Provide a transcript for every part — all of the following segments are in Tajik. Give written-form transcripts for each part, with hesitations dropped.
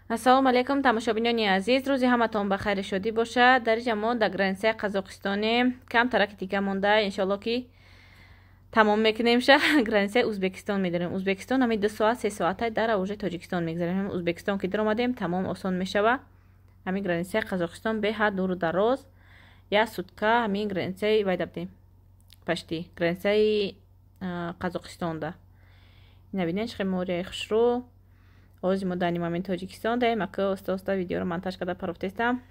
Ассалому алайкум, тамошобинони азиз. Рӯзи ҳаматон ба хайри шодӣ бошад. Дар инҷа мо дар границаи Қазоқистонем. Кам тараки дига монда, иншоалло ки тамом мекунем ша. Границаи Узбекистон медорем. Узбекистон ҳами 2 соат, 3 соата дар уже Тоҷикистон мегзарем. Узбекистон ки даромадем, тамом осон мешава. Ҳамин границаи Қазоқистон беҳад дуру дароз. Як сутка ҳамин границаи вайда будем. Пашти границаи Қазоқистонда. Ина бинед, чӣ хел морияи хушрӯ. Ҳозир мо дар нимамин Тоҷикистон даем. Ака оста оста видеоро монтаж карда парофтестам.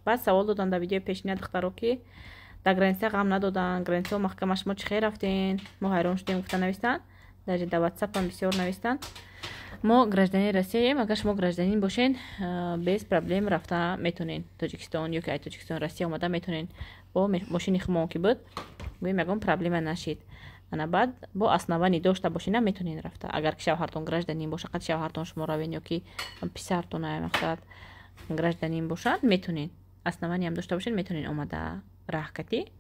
Баъд савол додан дар видеои пешина духтаро, ки дар граница ғам надодан, границао маҳкама, шумо чӣ хел рафтен, мо ҳайрон шудем, гуфта навистанд. Даже дар ватсапам бисёр навистанд. Мо гражданини Россияем, агар шумо гражданин бошен, без проблем рафта метонен Тоҷикистон ё ки ай Тоҷикистон Россия омада метонен. Бо мошини хумон ки буд, гӯем, ягон проблема нашид. Ана баъд бо основание дошта бошена метонен рафта. Агар ки шавҳартон гражданин боша, қад шавҳартон шумо равен ё ки писартон мақсад гражданин бошад, метонен. Основаниям дошта бошен, метонен омада раҳ катӣ.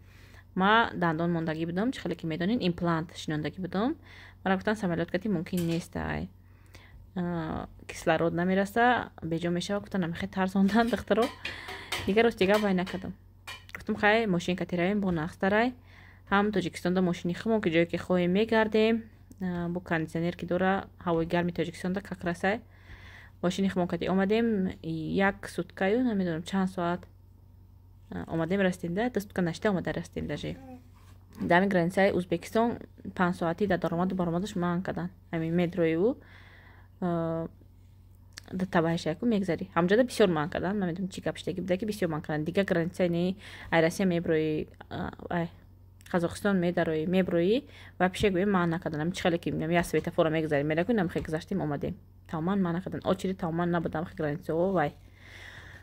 Ма дандон мондагӣ будам, чӣ хеле ки медонен, имплант шинондагӣ будам. Мара гуфтан, самолёт катӣ мумкин нест, ай кислород намераса, беҷо мешава, гуфтан. Намехе тарсондан духтаро. Дигар рост дига вай накардам. Гуфтам, хай, мошин катӣ равем, бо нағзтарай. Ҳам Тоҷикистонда мошини хумон ки ҷое ки хоҳем мегардем, бо кондитсионер ки дора, ҳавои гарми Тоҷикистонда как расай. Мошини хумон кати омадем, як суткаю намедонам чанд соат омадем, расидем, да 2 сутка нашта омада расидем. Даже дар ҳамин границаи Узбекистон 5 соатӣ дар даромаду баромадаш манъ карданд. Ҳамин метрои ӯ да табаҳишаяку мегзарӣ, ҳамҷода бисёр манъ карданд. Намедонам, чӣ гап шидаги буда, ки бисёр манъ карданд. Дигар границаи не, ай Россия меброи, ай Қазоқистон медарои, меброӣ ва пише гӯем, манъ накардан. Ами чӣ хеле ки як светофора мегзарем, мерагӯ, намхе гузаштем, омадем, тамоман манъ накардан. Очередь тамоман набуд, амхе границао вай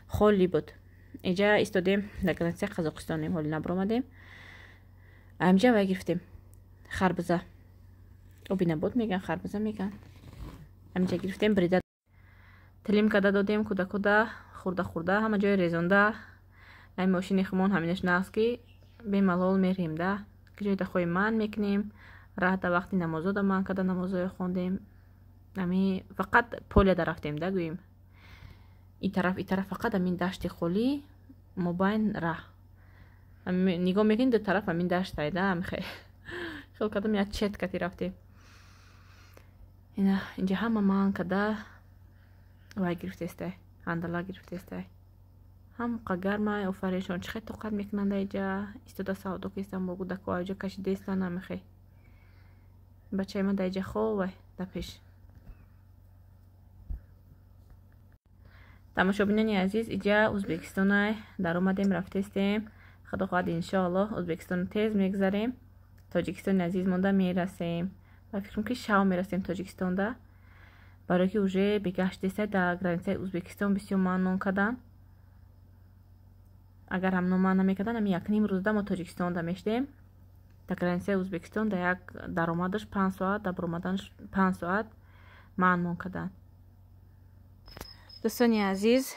холӣ буд. Инҷа истодем, дар границаи Қазоқистонем, ҳоли набаромадем. Амҷа вай гирифтем, харбуза, оби набот меган, харбуза меган. Амҷа гирифтем, брида тилим карда додем кӯдакода, хурда хурда ҳама ҷое резонда. Ай мошини хумон ҳаминаш нағз, ки бемалол мерем, да ки ҷойда хоҳем манъ мекунем. Раҳ да вақти намозода манъ карда, намозое хондем. Ами фақат поляда рафтем, да гӯем, и тараф, и тараф фақат ҳамин дашти холӣ, мобайн раҳ нигоҳ мекунӣ, ду тараф ҳамин дашт айда. Амхе хел кардам, як чет кати рафтем. Ина инҷа ҳама манъ карда вай гирифтестай, ҳандала гирифтестай. Ҳамқа гармай, офариншон, чӣ хел тоқат мекунанд, иҷа истода савдо кистан, бо кӯдако аҷо кашидаистан. Амихе бачаи ман дар иҷа ховай да пеш. Тамошобинони азиз, иҷа Узбекистонай даромадем, рафтестем. Худо хоҳад, иншоаллоҳ, Узбекистоно тез мегзарем, Тоҷикистони азиз монда мерасем. Ба фикрам, ки шав мерасем Тоҷикистонда, барое ки уже бегаштеста. Дар границаи Узбекистон бисёр манъ карданд. Агар ҳамно манъ намекарданд, ами якним рӯзда мо Тоҷикистонда мешидем. Дар границаи Узбекистон дар як даромадаш 5 соат, дар баромаданаш 5 соат манъ мон карданд. Дӯстони азиз,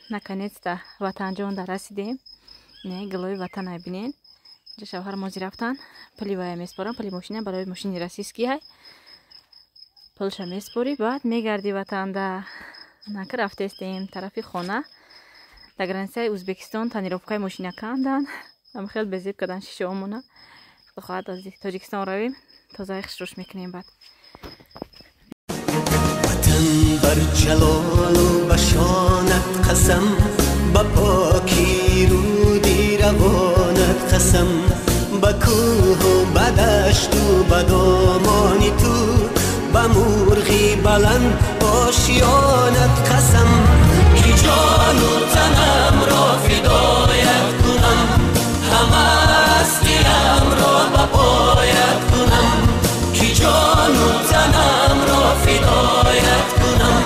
наконец-то ватанҷонда расидем. Не гилои ватана бинен. Инҷа шавҳар мози рафтан, пули вая меспорам, пули мошина, барои мошини российский ҳай пулша меспорӣ, баъд мегарди ватанда. Нака рафтестем тарафи хона. Дар границаи Узбекистон тонировкаи мошина кандан, ам хел безеб кардан шишаомона. Худо хоҳад, аз Тоҷикистон равем, тозаи хушрӯш мекунем баъд. Ватан, бар ҷалолу ба шонат қасам, ба покӣ руди равонат қасам, ба кӯҳу ба дашту ба домони ту, ба мурғи баланд ошёнат қасам, ки ҷону танамро фидоят кунам, ҳама ҳастиямро ба поят кунам, ки ҷону танамро фидоят кунам,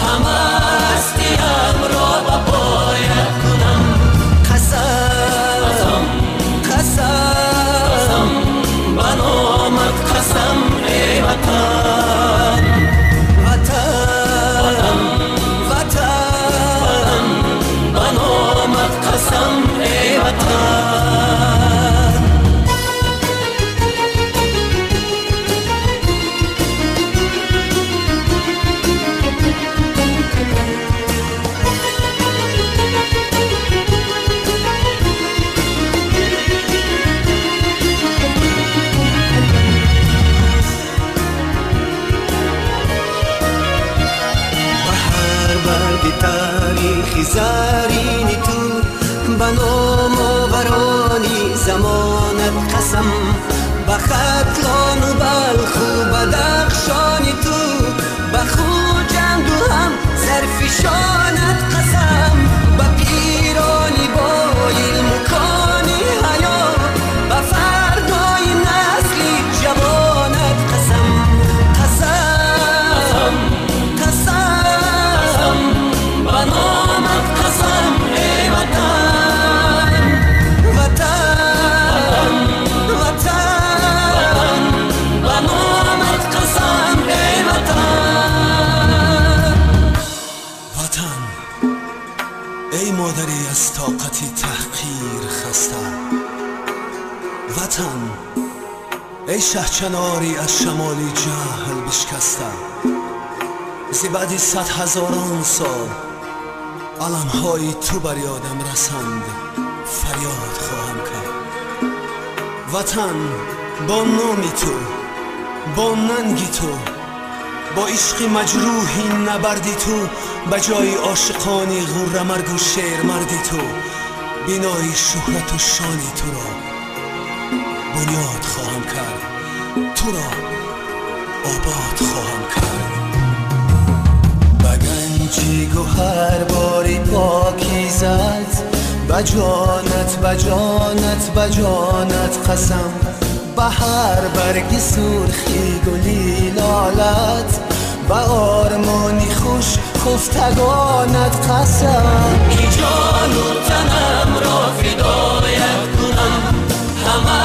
ҳама ҳастиямро ба поят кунам. Қасам, қасам, ба номат қасам, эй ватан, ватан. چرخی زرینی تو به نام آورانی زمانت قسم به ختلان و بلخ و بدخشانی تو به خوجند و هم زرفشانت قسم به پیرانی با علم و کانی حیا به فردای نسلی جوانت قسم قسم قسم به نامت قسم ای وطن وطن وطن به نامت قسم ای وطن وطن ای مادری از طاقت تحقیر خسته وطن ای شهچناری از شمالی جهل بشکسته ز بعد 100,000 سال علمهای تو بر یادم رسند فریاد خواهم کرد وطن با نامی تو با ننگی تو با عشق مجروحی نبردی تو به جای عاشقانی غرمرگ و شیرمردی تو بینای شهرت و شانی تو را بنیاد خواهم کرد تو را آباد خواهم کرد به گنجی گوهر باری پاکیزت به جانت به جانت به جانت قسم به هر برگ سرخی گلی لالت به آرمانی خوش خفتگانت قسم که جان و تنم را فدایت کنم همه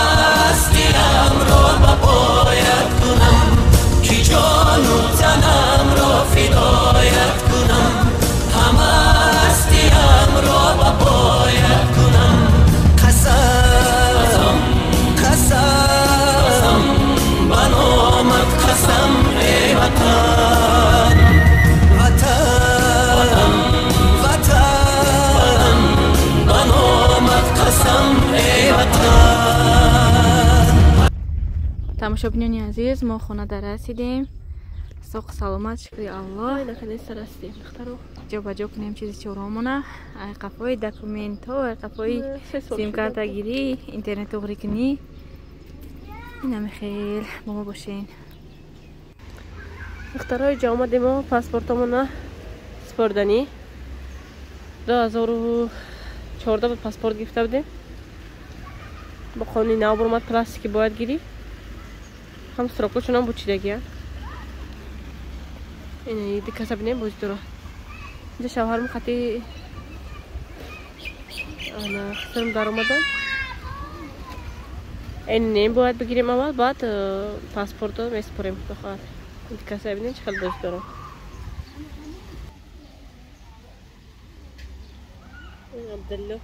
هستیم را به پایت کنم که جان و تنم را فدایت کنم همه هستیم را به پایت کنم قسم قسم به نامت قسم ای وطن وطن وطن به نامت قسم ای وطن. тамошобинони азиз, мо хона дар расидем. Соқ саломат, шукри Аллоҳ. Наконец-то расидем, духтаро. Ҷо ба ҷо кунем чизи чоромона, айқафҳои документҳо, айқафҳои симкартагирӣ, интернет туғрикунӣ. Инами хел бо мо бошен. Духтаро, иҷо омадем мо паспортомона супорданӣ. 2014 буд паспорт гирифта будем. Бо қонуни нав баромад, пластики бояд гирӣ. Ҳам срокошонам бучидагия. Ин дикаса бинем бози дуро. Инҷа шавҳарам хати ана хисарам даромадан. Ин нем бояд бигирем аввал, баъд паспорто месупорем, худо хоҳад. Дикаса бинем чӣ хел бози дорам. Абдулло.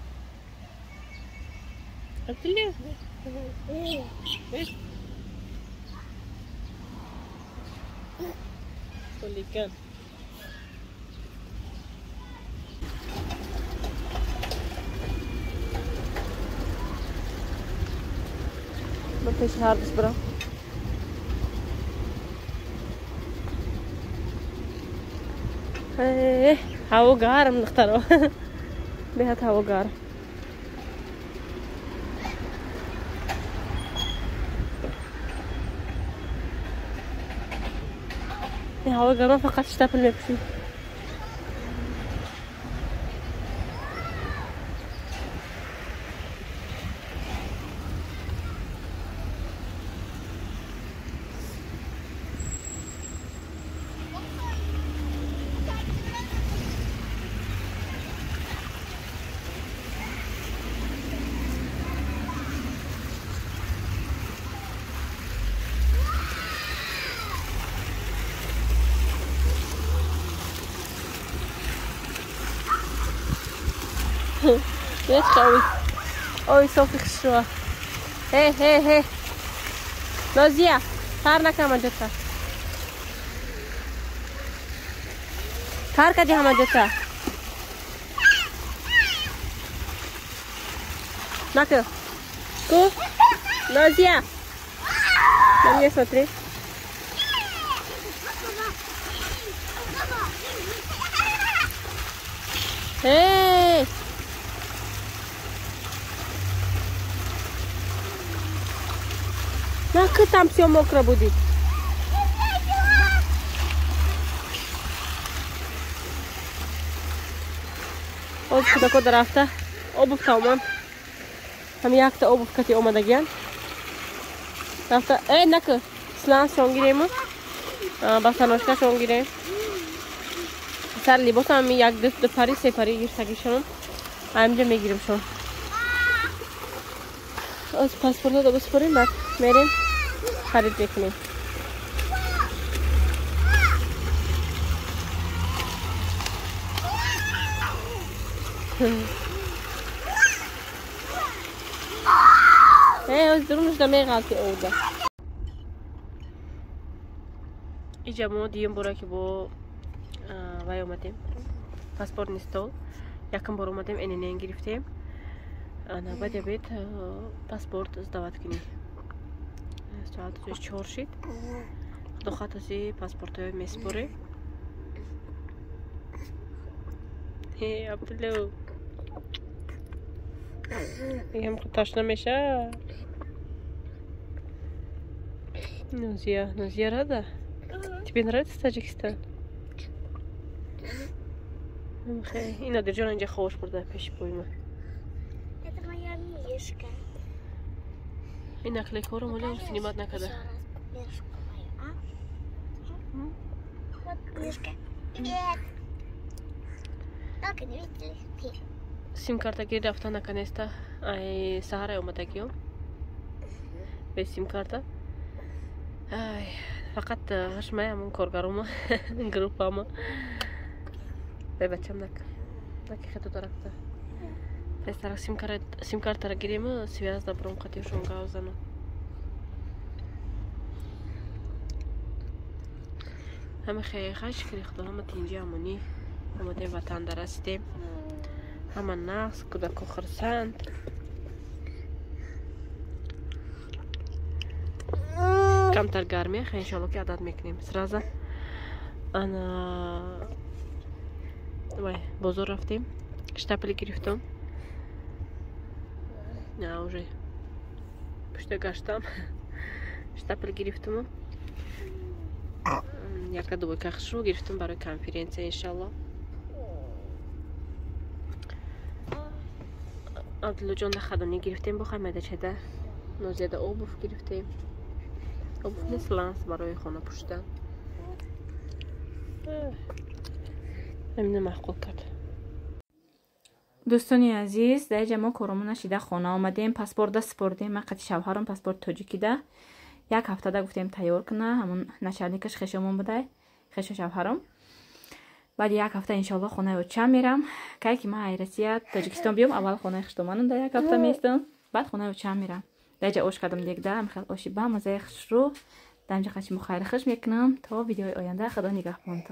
Абдулло. Хулиган. Ман пеши ҳардуш бирам. Ҳаво гарм, духтаро. Беҳад ҳаво гарм. Ҳаво гарм, фақат штапл мепӯшем. Ой, Софи хушро. Ҳе, ҳе, ҳе. Нозия, тар накун ҳамаҷота. Тар кардӣ ҳамаҷота. Накун. Ку? Нозия. На меня смотри. Эй! На-ка, там все мокро будет. Оз кудако дарафта обув таоман. Ҳами якта обув кати омадагиян. Рафта, эй, нака, сланс шон гирему. Басаношка шон гирем. Сар либосам ҳами як ду пари, се пари гирсагишон. Ҳаминҷа мегирем шон. Оз паспортро бисупорем, баъд мерем харид мекунем. Оз дурунаш меғалти овда. Иҷа мо дуюм бора ки бо вай омадем. Паспортный стол. Якум бор омадем, ННН гирифтем. Ана баъд ябед паспорт сдавать кунӣ. Соат 4 шид. Худо хоҳад ози паспортҳои месупорем. Абдулло. Мегам ташна меша. Нозия, Нозия рада? Тебе нравится Таджикистан? Ин Надирҷон инҷа ховош бурда пеши пои ман. Это моя мишка. Ин наклейкаро молям снимать накарда. Мишку мою, а? Вот мишка. Привет. Только не видели. Сим-карта гир рафта наконец-то. Ай, саҳарай омадагиём. Без сим-карта. Ай, фақат ҳашмай ҳамон коргарома, группама. Бе бачам нак. Наки хето даракта. Тезтарак сим-картара гирем, связь дабром қатишон гав занам. Ҳама хай шукри худо, ҳама тинҷи амонӣ. Омадем ватан дарасидем. Ҳама нағз, кӯдако хурсанд. Камтар гармия, хай иншоалло ки адат мекунем. Сразу ана вай бозор рафтем, штапель гирифтам. На уже пушта гаштам. Штапель гирифтам. Якта двойка хушрӯ гирифтам барои конференсия иншоалло. Абдуллоҷон хадонӣ гирифтем, бо хамедачада Нозияда обув гирифтем. Обув нест, ланс барои хона пӯшидан. Ҳамина маъқул кард. Дӯстони азиз, дар инҷа мо коромона шида хона омадем, паспорт супордем. Ман қати шавҳарам паспорт тоҷикида як ҳафтада гуфтем тайёр куна, ҳамон начальникаш хешомон будай, хешо шавҳарам. Баъди як ҳафта иншоалло хонаи очам мерам. Кай ки ман ай Россия Тоҷикистон биём, аввал хонаи хиштоманам дар як ҳафта меистам, баъд хонаи очам мерам. Дар инҷа ош кардам дегда, ҳамихел оши бамазаи хушрӯ. Дар инҷа қачи мо хайрхуш мекунам. То видеои оянда, худо нигаҳбонтон.